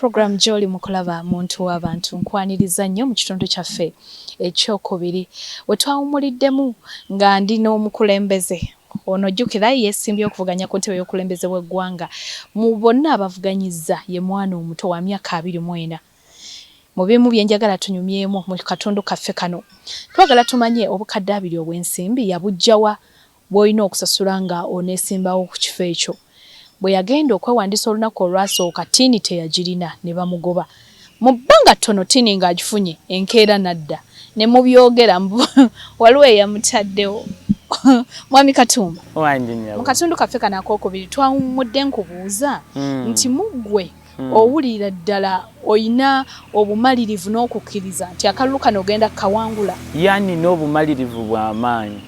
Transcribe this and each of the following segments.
Program gy'oli mu kulaba Muntu w'Abantu, nkwaniriza nnyo mu kitundu kyaffe ekyokubiri we twawumuliddemu nga ndi n'omukulembeze ono. Jjukira yeesimbye okuvuganya ku ntebe y'obukulembeze bw'eggwanga. Mu bonna abavuganyizza ye mwana omuto wa myaka 24. Mu bimu bye njagala tunyumyemu mu katundu kaffe kano, twagala tumanye obukadde 20 obw'ensimbi yabuggyawa bw'olina okusasula nga oneesimbawo ku kifo ekyo. Bwe yagenda okwewandiisa olunaku olwasooka, ttiini teyagirina ne bamugoba. Mu bbanga ttono ttiini ng'agifunye, enkeera n'adda ne mubyogera mbu waliwo eyamutaddewo. Mwami Katumba, mu katundu kaffe kano akookubiri twawummudde nkubuuza nti mu ggwe owulirira ddala olina obumalirivu n'okukkiriza nti akalulu kano ogenda kukawangula? Ya, nina obumalirivu bw'amaanyi.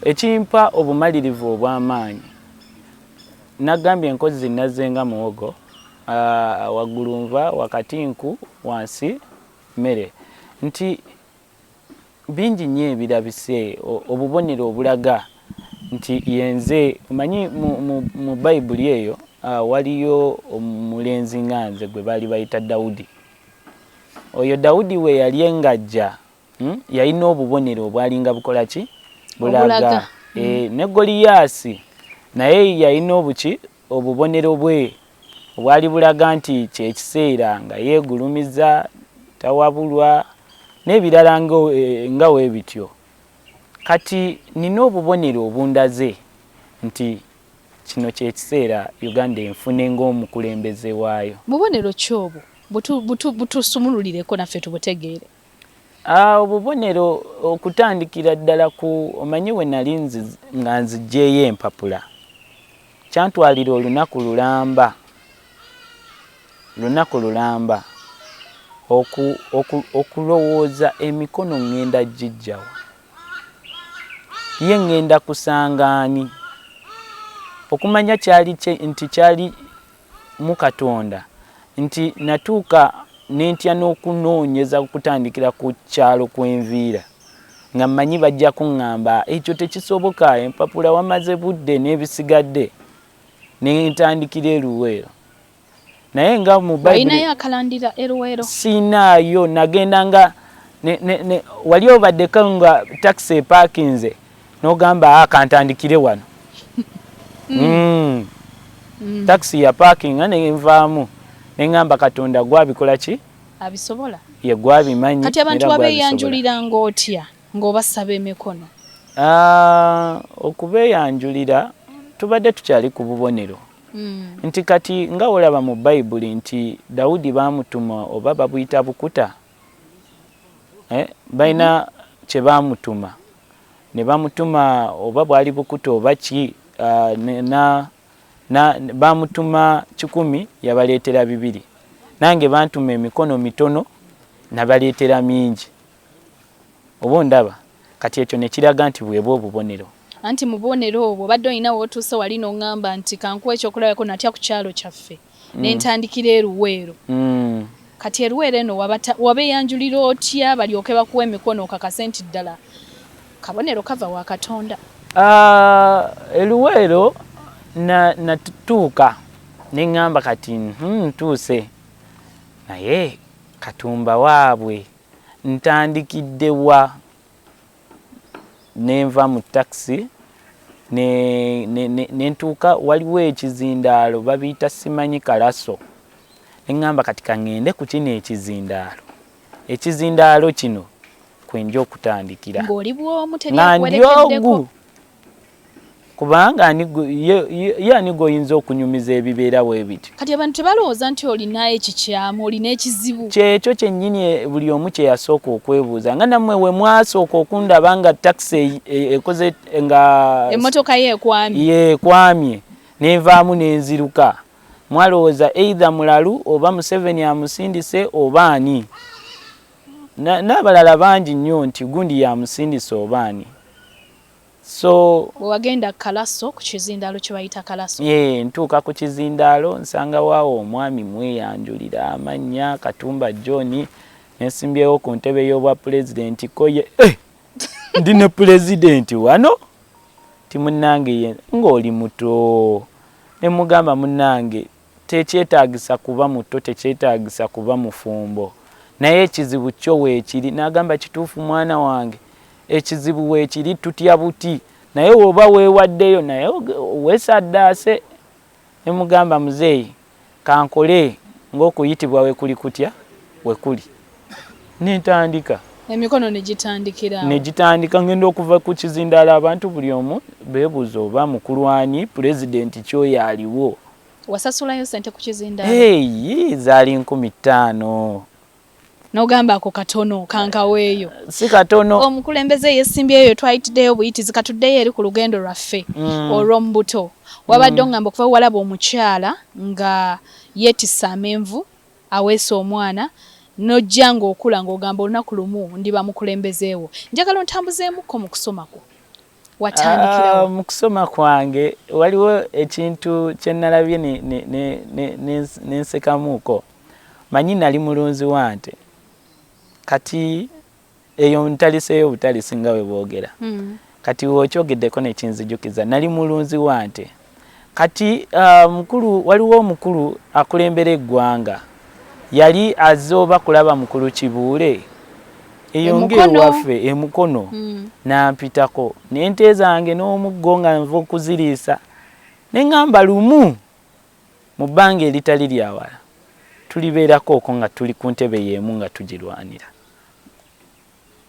Ekimpa obumalirivu obw'amaanyi, nagambye enkozi nazzenga muwogo, waggulu nva, wakati nku, wansi mmere, nti bingi nnyo ebirabise, obubonero obulaga nti yenze. Omanyi mu Bayibuli eyo waliyo omulenzi nga nze gwe baali bayita Dawudi. Oyo Dawudi we yali engajja, yalina obubonero obwalinga bukola ki? Bulaga. Ne Goliyaasi naye yalina obuki obubonero bwe obwali bulaga nti kyekiseera, nga yeegulumiza, tawabulwa n'ebirala nga we bityo. Kati nina obubonero obundaze nti kino kyekiseera Uganda enfune ng'omukulembeze waayo. Bubonero ki obwo? Butusumululireko naffe tubutegeere. Obubonero okutandikira ddala ku, omanyi we nali nga nziggyeyo empapula, kyantwalira olunaku lulamba, lunaku lulamba okulowooza emikono ŋŋenda giggyawa, ye ŋŋenda kusanga ani, okumanya kyali nti kyali mu Katonda, nti natuuka nentya n'okunoonyeza okutandikira ku kyalo kwenviira nga mmanyi bajja kuŋŋamba ekyo tekisoboka, empapula wamaze budde n'ebisigadde, ne ntandikira e Luweero. Naye nga mu Bayibuli akalandira e Luweero? Siinaayo. Nagenda nga wali obaddeko nga takisi epaakinze n'ogamba, kantandikire wano. Takisi ya paakinga nenvaamu neŋŋamba Katonda gwabikola ki? Abisobola. Ye gwabimanyi. Kati abantu wabeeyanjulira ng'otya ng'obasaba emikono? Okubeeyanjulira tubadde tukyali ku bubonero nti kati nga olaba mu Bayibuli nti Dawudi baamutuma oba babuyita bukuta, balina kye baamutuma ne bamutuma oba bwali bukuta oba ki, bamutuma 100 yabaleetera 2. Nange bantuma emikono mitono, nabaleetera mingi, oba ondaba? Kati ekyo ne kiraga nti bwebwa obubonero. Anti mu bubonero obwo obadde olina wootuuse wali n'oŋŋamba nti kankuwa ekyokulabirako, natya ku kyalo kyaffe ne ntandikira e Luweero. Kati e Luweero eno wabeeyanjulira otya balyoke bakuwa emikono okakase nti ddala kabonero kava wa Katonda? E Luweero natuuka ne ŋŋamba kati ntuuse, naye Katumba waabwe ntandikidde wa? Nenva mu takisi ne ntuuka, waliwo ekizindaalo babiyita simanyi Kalaso, ne ŋŋamba kati kaŋŋende ku kino ekizindaalo, ekizindaalo kino kwenja okutandikira. Ng'oli bw'omu? Nga ndi ogu, kubanga ye ani gw'oyinza okunyumiza ebibeerawo ebityo? Kati abantu tebalowooza nti olina ekikyamu, olina ekizibu? Kyekyo kyennyini buli omu kye yasooka okwebuuza, nga nammwe we mwasooka okundaba nga takisi ekoze nga emmotoka ye ekwamye. Yeekwamye, nenvaamu nenziruka, mwalowooza either mulalu oba Museveni amusindise oba ani, n'abalala bangi nnyo nti gundi yamusindise oba ani. So bwe wagenda Kalaso, ku kizindaalo kye bayita Kalaso? Ye, ntuuka ku kizindaalo, nsanga waawo omwami, mweyanjulira amannya Katumba John, nesimbyewo ku ntebe y'obwa pulezidenti. Ko ye, eh, ndi ne pulezidenti wano? Ti munnange, ye ng'oli muto. Ne mugamba, munnange, Tekyetaagisa kuba muto, tekyetaagisa kuba mufumbo, naye ekizibu kyo weekiri. N'agamba, "Kituufu, mwana wange, ekizibu weekiri, tutya buti, naye woba weewaddeyo, naye weesaddaase." Ne mugamba, "Muzeeyi, kankole ng'okuyitibwa we kuli kutya we kuli." Nentandika. Emikono ne gitandikira. Ne gitandika. Ngenda okuva ku kizindaalo, abantu buli omu beebuuza oba mukulwani pulezidenti kyoyo aliwo. Wasasulayo sente ku kizindaalo? Eyi, zaali 5000. N'ogamba, "Ako katono, kankaweeyo." Si katono. Omukulembeze yesimbyeyo, twayitiddeyo buyitizi. Katuddeyo eri ku lugendo lwaffe olw'omubuto. Wabadde oŋŋamba okuva walaba omukyala nga yeetisse amenvu, aweesa omwana, n'ojja ng'okula ng'ogamba, "Olunaku lumu ndiba mukulembezeewo." Njagala ontambuzeemukko mu kusoma kwo. Watandikirawo? Ah, mu kusoma kwange waliwo ekintu kye nalabye nensekamuuko. Manyi nali mulunzi wa nte. Kati eyo ntaliseeyo butalisi nga bwe boogera. Kati wokyogeddeko nekinzijukiza, nali mulunzi wa nte. Kati mukulu, waliwo omukulu akulembera eggwanga, yali azze oba kulaba mukulu Kibuule eyo Emukono. Ng'ewaffe emukono. Nampitako n'ente zange n'omuggo nga nva okuziriisa, ne ŋŋamba, lumu mu bbanga eritali lyawala tulibeerako okwo nga tuli ku ntebe y'emu nga tugirwanira.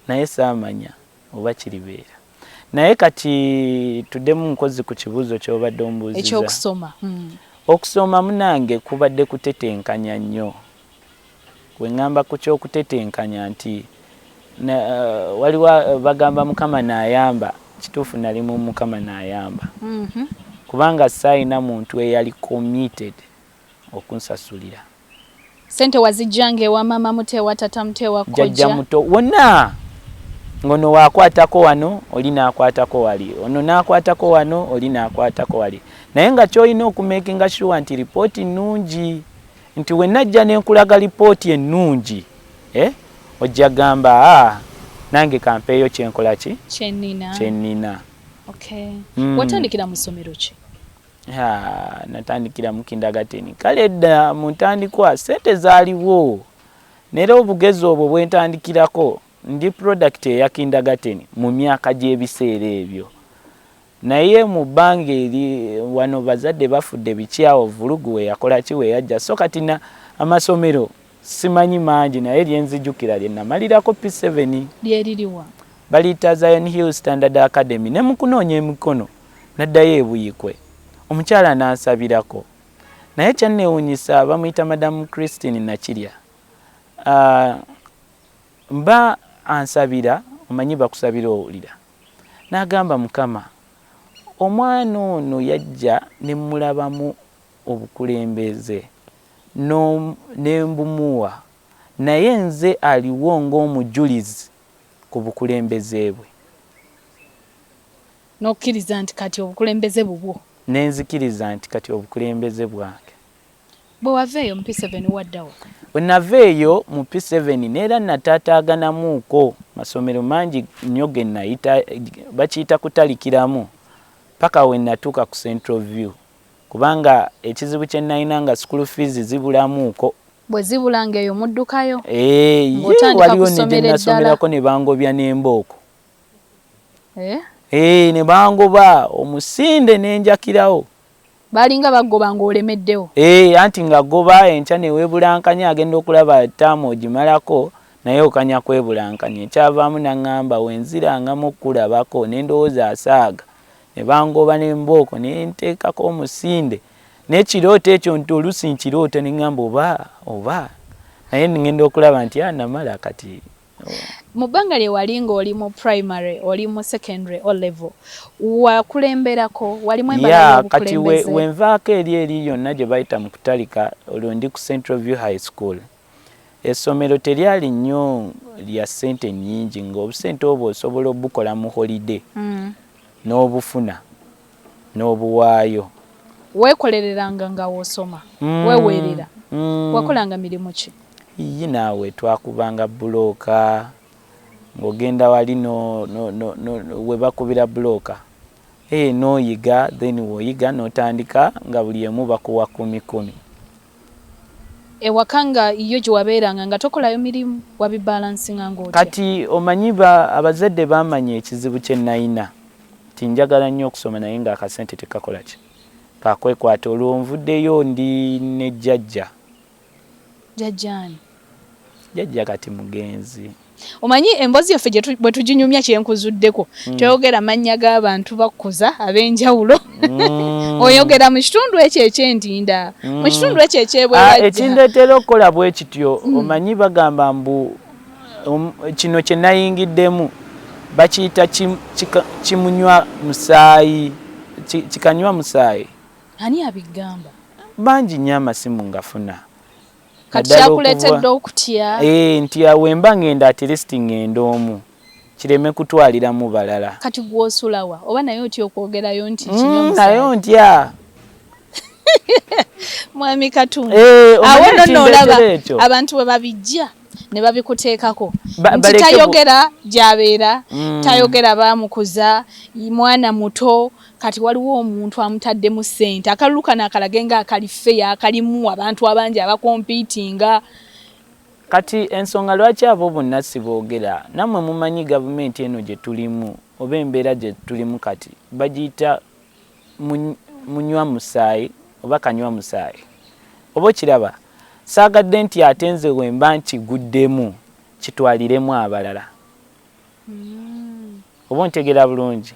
Naye saamanya oba kiribeera. Naye kati tuddemu nkozi ku kibuuzo ky'obadde ombuuziza. Ekyokusoma. Okusoma, munange, kubadde kutetenkanya nnyo. We ŋŋamba ku kyokutetenkanya nti waliwo bagamba Mukama naayamba. Kituufu, nali mu Mukama naayamba, kubanga saayina muntu eyali committed okunsasulira. Sente wazijjanga ewa maama muto, ewa tata muto, ewa jjajja kojja? Muto wonna, ngono waakwatako wano, oli n'akwatako wali, ono n'akwatako wano, oli n'akwatako wali. Naye nga kyolina okumakinga sure nti ripooti nnungi, nti we najja nenkulaga lipooti ennungi, eh? Ojja gamba, "Ah, nange kampeeyo kyenkola ki Kyenina." Kyenina. Okay. Mm. Watandikira mu ssomero ki? Ha, natandikira mu kindergarten. Kale dda mu ntandikwa sente zaaliwo, naye obugezi obwo bwentandikirako, ndi product eya kindergarten mu myaka gy'ebiseera ebyo. Naye mu bbanga eri wano bazadde bafudde, biki awo vulugu we yakola ki we yajja. So kati na amasomero simanyi mangi, naye lyenzijukira lye namalirako P7. Lyeririwa? Baliyita Zion Hill Standard Academy. Ne mu kunoonya emikono naddayo ebuyikwe, omukyala n'ansabirako. Naye kyanneewunyisa, bamuyita Madamu Christine Nakirya. Mba ansabira, omanyi bakusabira owulira, n'agamba, "Mukama, omwana ono yajja ne mulabamu obukulembeze ne mbumuwa, naye nze aliwo ng'omujulizi ku bukulembeze bwe." N'okkiriza nti kati obukulembeze bubwo? Nenzikiriza nti kati obukulembeze bwange. Bwe wava eyo mu P7, waddawo? Bwe nava eyo mu P7, neera nataataaganamuuko masomero mangi nnyo ge nayita, bakiyita kutalikiramu, paka we natuuka ku Central View, kubanga ekizibu kye nalina nga school fees zibulamuuko. Bwe zibula ng'eyo muddukayo? Eh, ye. Ng'otandika Waliwo ne gye kusomera eddala. nasomerako ne bangobya n'embooko. Eh? Eh, ne bangoba omusinde nenjakirawo. Balinga bagoba ng'olemeddewo? Eh, anti nga goba enkya neweebulankanya, agenda okulaba taamu ogimalako, naye okanya kwebulankanya. Ekyavaamu naŋŋamba, "Wenziraangamu okukulabako." Ne ndowooza asaaga, ne bangoba n'embooko, ne nteekako omusinde n'ekirooto ekyo nti oluusi nkiroota ne ŋŋamba oba oba, naye ngenda okulaba nti ah, namala kati. Mu bbanga lye wali ng'oli mu primary, oli mu secondary O level, wakulemberako? Walimu embala Ya, kati y'obukulembeze? wenvaako eri yonna gye bayita mu kutalika, olwo ndi ku Central View High School. Essomero teryali nnyo lya ssente nnyingi, ng'obusente obwo osobola obukola mu holiday n'obufuna n'obuwaayo. Weekolereranga nga woosoma? Weeweerera? Mm. Wakolanga mirimu ki? Iyi, naawe, twakubanga bulooka, ng'ogenda wali no, no, no, no, we bakubira bulooka e, n'oyiga, then w'oyiga n'otandika nga buli emu bakuwa kumi kumi. Ewaka nga yo gye wabeeranga nga tokolayo mirimu, wabibalansinga ng'otya? Kati omanyi abazadde baamanya ekizibu kye nalina nti njagala nnyo okusoma naye ng'akasente tekakola ki kakwekwata. Olwo nvuddeyo ndi ne jjajja. Jjajja ani? Jjajja kati mugenzi. Omanyi emboozi yaffe bwe tuginyumya kyenkuzuddeko toyogera mannya g'abantu bakkuza ab'enjawulo oyogera mu kitundu ekyo eky'entinda mu kitundu ekyo eky'ebwewajja. Ekindeetera okukola bwe kityo omanyi bagamba mbu kino kye nayingiddemu bakiyita kimunywa musaayi, kikanywa musaayi. Ani abigamba? Bangi nnyo amasimu ngafuna. Kati kyakuleetedde okutya? Nti wemba ngenda at least ngenda omu kireme kutwaliramu balala. Kati gw'osulawa oba naye otya okwogerayo nti kinywa musaayi? Naye ntya. Mwami Katumba, awo nno nolaba abantu bwe babijja ne babikuteekako nti tayogera gy'abeera, tayogera baamukuza, mwana muto. Kati waliwo omuntu amutaddemu ssente, akalulu kano akalage nga akali fair, akalimu abantu abangi abakompiitinga. Kati ensonga lwaki abo bonna siboogera, nammwe mumanyi gavumenti eno gye tulimu oba embeera gye tulimu kati bagiyita munywa musaayi oba kanywa musaayi, oba okiraba. Saagadde nti ate nze wemba nkiguddemu kitwaliremu abalala. Oba ontegeera bulungi,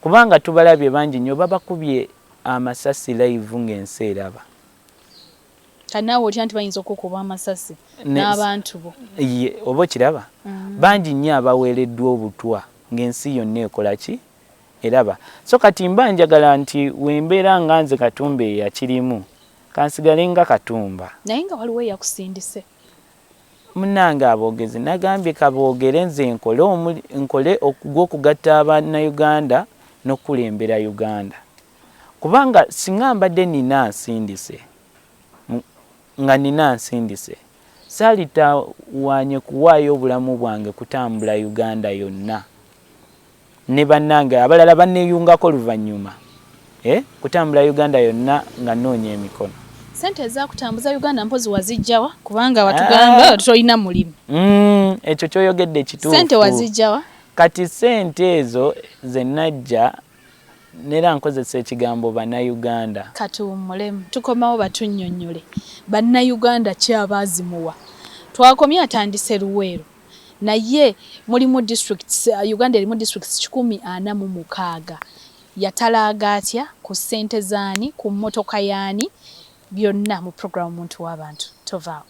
kubanga tubalabye bangi nnyo babakubye amasasi live ng'ensi eraba. Kati naawe otya nti bayinza okukuba amasasi n'abantu bo? Oba okiraba, bangi nnyo abaweereddwa obutwa ng'ensi yonna ekola ki eraba. So kati mba njagala nti wembeera nga nze Katumba eyakirimu, kansigale nga Katumba. Naye nga waliwo eyakusindise. Munnange aboogezi nagambye kaboogere nze nkole ogw'okugatta Bannayuganda n'okukulembera Uganda. Kubanga singa mbadde nina nsindise, nga nina nsindise, saalitawaanye kuwaayo obulamu bwange kutambula Uganda yonna. Ne bannange abalala banneeyungako luvannyuma, kutambula Uganda yonna nga nnoonya emikono. Ssente ezaakutambuza Uganda mpozi waziggya wa? Kubanga watugamba tolina mulimu. Ekyo ky'oyogedde kituufu. Ssente waziggya wa? Kati ssente ezo ze najja nera nkozesa ekigambo Bannayuganda. Katuwummulemu tukomawo batunnyonnyole Bannayuganda ki abaazimuwa. Twakomye atandise Luweero naye mulimu districts, Uganda erimu districts 146. Yatalaaga atya ku ssente z'ani, ku mmotoka y'ani, byonna mu program Omuntu w'Abantu. Tovaawo.